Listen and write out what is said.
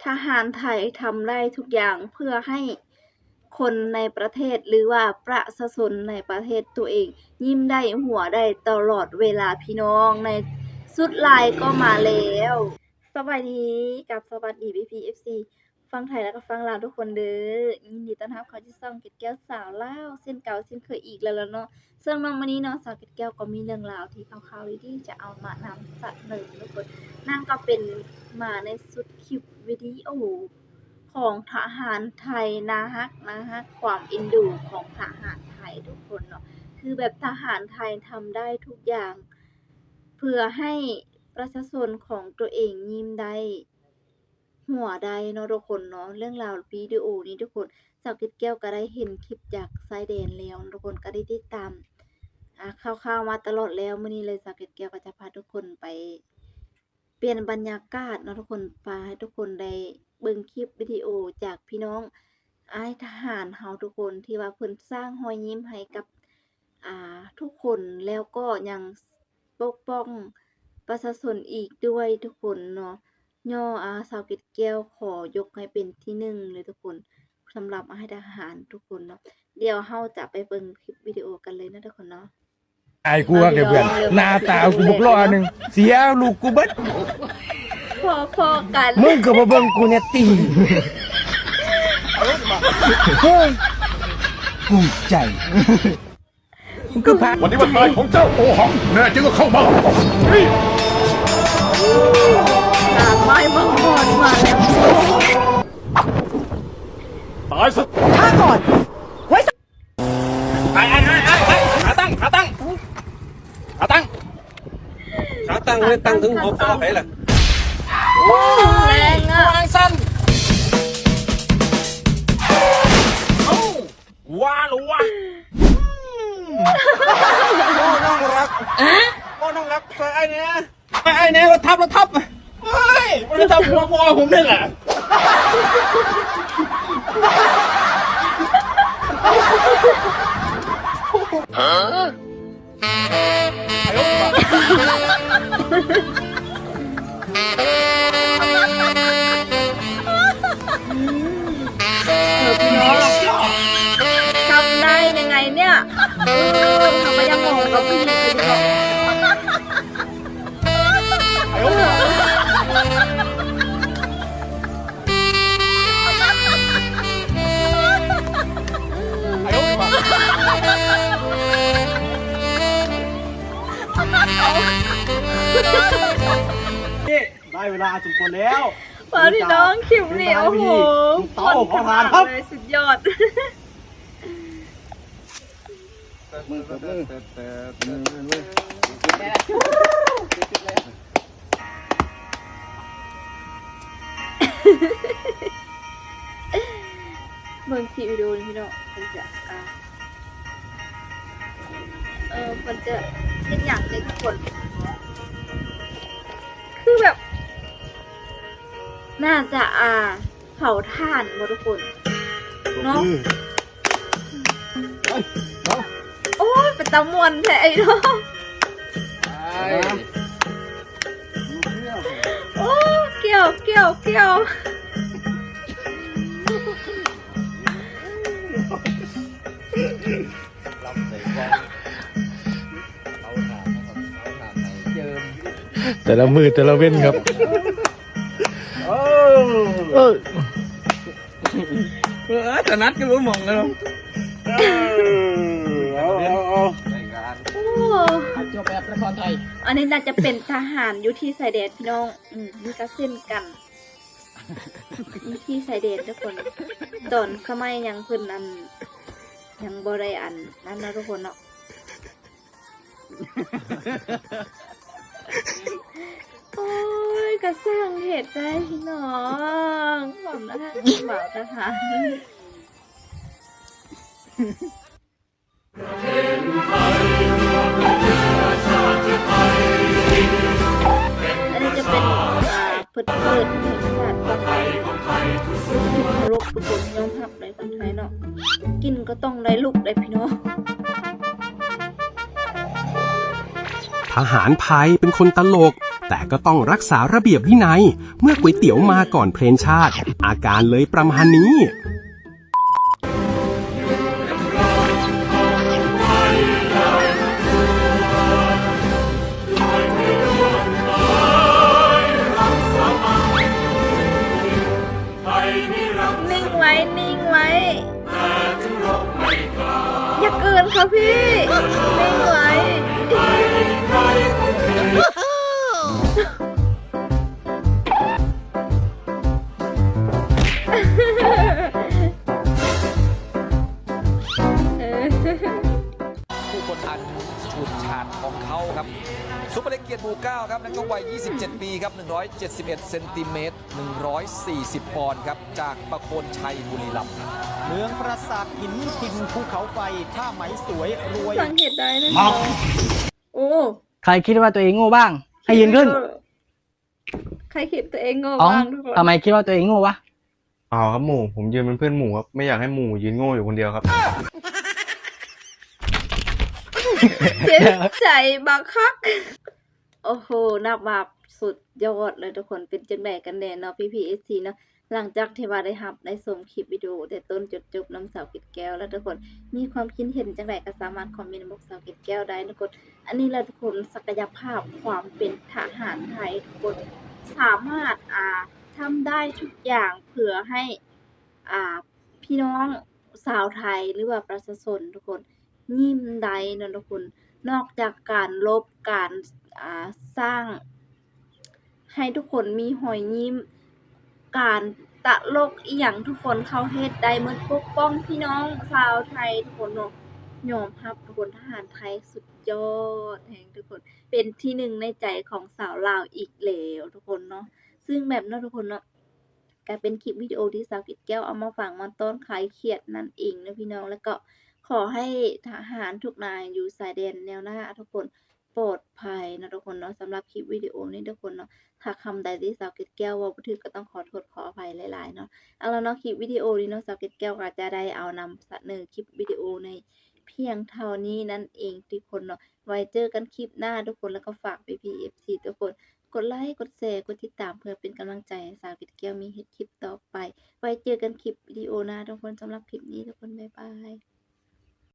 ທະຫານໄທທຳໄດ້ທຸກຢ່າງເພື່ອໃຫ້ຄົນໃນປະເທດ ຫຼືວ່າປະຊາຊົນໃນປະເທດຕົວເອງຍິ້ມໄດ້ຫົວໄດ້ຕະຫຼອດເວລາພີ່ນ້ອງ. ໃນສຸດລາຍກໍມາແລ້ວ. ສະບາຍດີກັບສະຫວັດດີພີ່ໆ ເອັຟຊີ ຝັ່ງໄທ ແລະກໍຝັ່ງລາວທຸກຄົນເດີ້. ຍິນດີຕ້ອນຮັບເຂົ້າສູ່ຊ່ອງເກັດແກ້ວສາວລາວ ເຊັ່ນເກົ່າເຊັ່ນເຄີຍອີກແລ້ວລະເນາະ. ເຊິ່ງໃນມື້ນີ້ເນາະ ສາວເກັດແກ້ວກໍມີເລື່ອງລາວທີ່ຂ່າວໆດີໆຈະເອົາມານຳສະເໜີທຸກຄົນ. ນັ້ນກໍເປັນມາໃນຊຸດຄລິບວິດີໂອຂອງທະຫານໄທ ໜ້າຮັກ ໜ້າຮັກ ຄວາມເອັນດູຂອງທະຫານໄທທຸກຄົນເນາະ. ຄືແບບທະຫານໄທທຳໄດ້ທຸກຢ່າງເພື່ອໃຫ້ປະຊາຊົນຂອງຕົວເອງຍິ້ມໄດ້ ຫົວໄດ້ເນາະທຸກຄົນເນາະ. ເລື່ອງລາວວິດີໂອນີ້ທຸກຄົນ ສາວເກັດແກ້ວກໍໄດ້ເຫັນຄລິບຈາກຊາຍແດນແລ້ວເນາະທຸກຄົນ ກໍໄດ້ຕິດຕາມ ອ່າ ຂ່າວໆມາຕະຫຼອດແລ້ວ. ມື້ນີ້ເລີຍ ສາວເກັດແກ້ວກໍຈະພາທຸກຄົນໄປປ່ຽນບັນຍາກາດເນາະທຸກຄົນ ພາໃຫ້ທຸກຄົນໄດ້ເບິ່ງຄລິບວິດີໂອຈາກພີ່ນ້ອງອ້າຍທະຫານເຮົາທຸກຄົນ ທີ່ວ່າເພິ່ນສ້າງຮອຍຍິ້ມໃຫ້ກັບ ອ່າ ທຸກຄົນ ແລ້ວກໍຍັງ ປົກປ້ອງປະຊາຊົນອີກດ້ວຍທຸກຄົນເນາະ. ຍໍ ອາ ສາວເກັດແກ້ວຂໍຍົກໃຫ້ເປັນທີໜຶ່ງເລີຍທຸກຄົນ ສຳລັບອ້າຍທະຫານທຸກຄົນເນາະ. ດຽວເຮົາຈະໄປເບິ່ງຄລິບວິດີໂອກັນເລີຍເນາະທຸກຄົນເນາະ. ອາຍກູຄັກເດເພື່ອນ ໜ້າຕາກູບັກຫຼໍ່ໜຶ່ງ ເສຍລູກກູເບິດ ພໍໆກັນ ມຶງກໍບໍ່ເບິ່ງກູແນ່ຕິ ເຮີ້ຍ ປູມໃຈ. ຄືພະ ວັນນີ້ວັນຕາຍຂອງເຈົ້າ ໂອຫັງ ແນ່ຈິງກໍເຂົ້າມາ. ນາງໄມ້ມັງກອນມາແລ້ວ ຕາຍຊະ ຂ້າກ່ອນ ໄວ້ ໄອ້ ໄອ້ ໄອ້ ໄອ້ ຂາຕັ້ງ ຂາຕັ້ງ ຂາຕັ້ງ ຂາຕັ້ງ ເລີຍຕັ້ງເທິງຫົວຄໍໃຜລະ? ໂອ້ ແຮງອະ ວາງຊັ້ນ ເອົ້າ ວ່າລະວະ ອືມ ໂອ້ ນ້ອງຮັກ ອະ ໂອ້ ນ້ອງຮັກ ຊ່ວຍອ້າຍແດ່ ຊ່ວຍອ້າຍແດ່ ລົດທັບ ລົດທັບ ເຮີ້ຍ ບໍ່ໄດ້ທັບຫົວພໍ່ຜົມເດ້ລະ ຮະ? ເອີ ພີ່ນ້ອງ ທຳໄດ້ຍັງໄງເນຍ? ເອີ ເຮົາກໍຍັງງົງກັບຜູ້ຍິງຢູ່ເນາະ. ນີ້ ໄດ້ເວລາສົມຄວນແລ້ວ ວ່າພີ່ນ້ອງ ຄລິບນີ້ ໂອ້ໂຫ ເຕົາເຜົາຖ່ານ ສຸດຍອດ. ມື ເປີດມື ມື ມື ມື ເບິ່ງຄລິບວິດີໂອນີ້ພີ່ນ້ອງ ເພິ່ນຈະ ອ່າ ເອີ ເພິ່ນຈະເຮັດຫຍັງເດ້ທຸກຄົນ ຄືແບບ ໜ້າຈະ ອ່າ ເຜົາຖ່ານບໍ່ທຸກຄົນເນາະ? ໂອ້ຍ ເປັນຕາມ່ວນແທ້ເນາະ. ໂອ້ ກ້ຽວ ກ້ຽວ ກ້ຽວ. ແຕ່ລະມື້ແຕ່ລະເວັນຄັບ. ເອີ ເອີ ຖະໜັດຢູ່ໝ່ອງເນາະ. ເອີ ເອົາ ເອົາ ເອົາ ໂອ້ ຈົບແບບນະຄອນໄທ. ອັນນີ້ໜ້າຈະເປັນທະຫານຢູ່ທີ່ຊາຍແດນພີ່ນ້ອງ. ອືມ ນີ້ກໍເຊັ່ນກັນ ຢູ່ທີ່ຊາຍແດນທຸກຄົນ. ຕອນສະໄໝຍັງເພິ່ນ ອັນ ຍັງບໍ່ໄດ້ ອັນ ນັ້ນເນາະທຸກຄົນເນາະ. ໂອ້ຍ ກະຊ່າງເຮັດໄດ້ພີ່ນ້ອງ ຄວາມຮັກຂອງບ່າວທະຫານ. ອັນນີ້ຈະເປັນ ອ່າ ເພິ່ນເອີ້ນເປັນສາດຂອງ ເປັນເຄື່ອງເຄົາລົບ ທຸກຄົນຍອມຮັບໄດ້ຄົນໄທເນາະ ກິນກໍຕ້ອງໄດ້ລຸກໄດ້ພີ່ນ້ອງ. ທະຫານໄພເປັນຄົນຕະຫຼົກ ແຕ່ກໍຕ້ອງຮັກສາລະບຽບວິໄນ. ເມື່ອກ໋ວຍຕຽວມາກ່ອນເພລນຊາດ ອາການເລີຍປະມານນີ້. ນິ່ງໄວ້ ນິ່ງໄວ້. ຢ່າເກີນຄ່ະພີ່ ນິ່ງໄວ້. ຜູ້ຄົນອັນສະກຸດສະຖານຂອງເຂົາຄັບ ຊຸບເປອເລັກກຽດໝູ່ເກົ້າຄັບ ນັກຊົກວັຍ ຊາວເຈັດປີຄັບ ໜຶ່ງຮ້ອຍເຈັດສິບເອັດເຊັນຕີແມັດ ໜຶ່ງຮ້ອຍສີ່ສິບປອນຄັບ ຈາກປະໂຄນໄຊ ບຸລີລັມ. ເມືອງປາສາດຫີນ ຖິ່ນພູເຂົາໄຟ ຜ້າໄໝສວຍ ລວຍ. ສັງເກດໄດ້ເລີຍ. ໂອ້ ໃຄຄິດວ່າຕົວເອງໂງ່ບ້າງ ໃຫ້ຢືນຂຶ້ນ. ໃຄຄິດຕົວເອງໂງ່ບ້າງ. ເອົ້າ ທຳໄມຄິດວ່າຕົວເອງໂງ່ວະ? ເປົ່າຄັບໝູ່ ຜົມຢືນເປັນເພື່ອນໝູ່ຄັບ ໄມ່ຢາກໃຫ້ໝູ່ຢືນໂງ່ຢູ່ຄົນດຽວຄັບ. ເຈັບໃຈບັກຄັກ. ໂອ້ໂຫ ນັບວ່າສຸດຍອດເລີຍທຸກຄົນ. ເປັນຈັ່ງໃດກັນແດ່ເນາະ ພີ່ໆ ເອັຟຊີ ເນາະ? ຫຼັງຈາກທີ່ວ່າໄດ້ຮັບໄດ້ຊົມຄລິບວິດີໂອແຕ່ຕົ້ນຈົນຈົບນຳສາວເກັດແກ້ວແລ້ວທຸກຄົນ ມີຄວາມຄິດເຫັນຈັ່ງໃດກໍສາມາດຄອມເມັນບອກສາວເກັດແກ້ວໄດ້ທຸກຄົນ. ອັນນີ້ແຫຼະທຸກຄົນ ສັກກະຍະພາບຄວາມເປັນທະຫານໄທທຸກຄົນ ສາມາດ ອ່າ ທຳໄດ້ທຸກຢ່າງເພື່ອໃຫ້ ອ່າ ພີ່ນ້ອງຊາວໄທ ຫຼືວ່າປະຊາຊົນທຸກຄົນ ຍິ້ມໄດ້ເນາະທຸກຄົນ. ນອກຈາກການລົບ ການ ອ່າ ສ້າງໃຫ້ທຸກຄົນມີຮອຍຍິ້ມ ການຕະຫຼົກອີ່ຫຍັງ ທຸກຄົນເຂົາເຮັດໄດ້ໝົດ ປົກປ້ອງພີ່ນ້ອງຊາວໄທທຸກຄົນເນາະ. ຍອມຮັບທຸກຄົນ ທະຫານໄທສຸດຍອດແຮງທຸກຄົນ ເປັນທີໜຶ່ງໃນໃຈຂອງສາວລາວອີກແລ້ວທຸກຄົນເນາະ. ຊຶ່ງແບບເນາະທຸກຄົນເນາະ ກະເປັນຄລິບວິດີໂອທີ່ສາວເກັດແກ້ວເອົາມາຝາກມາຕ້ອນຄາຍຄຽດນັ້ນເອງເນາະພີ່ນ້ອງ. ແລ້ວກໍຂໍໃຫ້ທະຫານທຸກນາຍຢູ່ຊາຍແດນແນວໜ້າທຸກຄົນປອດໄພເນາະທຸກຄົນເນາະ. ສຳລັບຄລິບວິດີໂອນີ້ທຸກຄົນເນາະ ຖ້າຄຳໃດທີ່ສາວເກັດແກ້ວເວົ້າບໍ່ຖືກ ກໍຕ້ອງຂໍໂທດຂໍອະໄພຫຼາຍໆເນາະ. ເອົາລະເນາະ ຄລິບວິດີໂອນີ້ເນາະ ສາວເກັດແກ້ວກໍຈະໄດ້ເອົານຳສະເໜີຄລິບວິດີໂອໃນພຽງເທົ່ານີ້ນັ້ນເອງທຸກຄົນເນາະ. ໄວ້ເຈີກັນຄລິບໜ້າທຸກຄົນ ແລ້ວກໍຝາກພີ່ໆ ເອັຟຊີ ທຸກຄົນ ກົດໄລ ກົດແຊ ກົດຕິດຕາມ ເພື່ອເປັນກຳລັງໃຈໃຫ້ສາວເກັດແກ້ວມີເຮັດຄລິບຕໍ່ໄປ. ໄວ້ເຈີກັນຄລິບວິດີໂອໜ້າທຸກຄົນ. ສຳລັບຄລິບນີ້ທຸກຄົນ ບາຍບາຍ.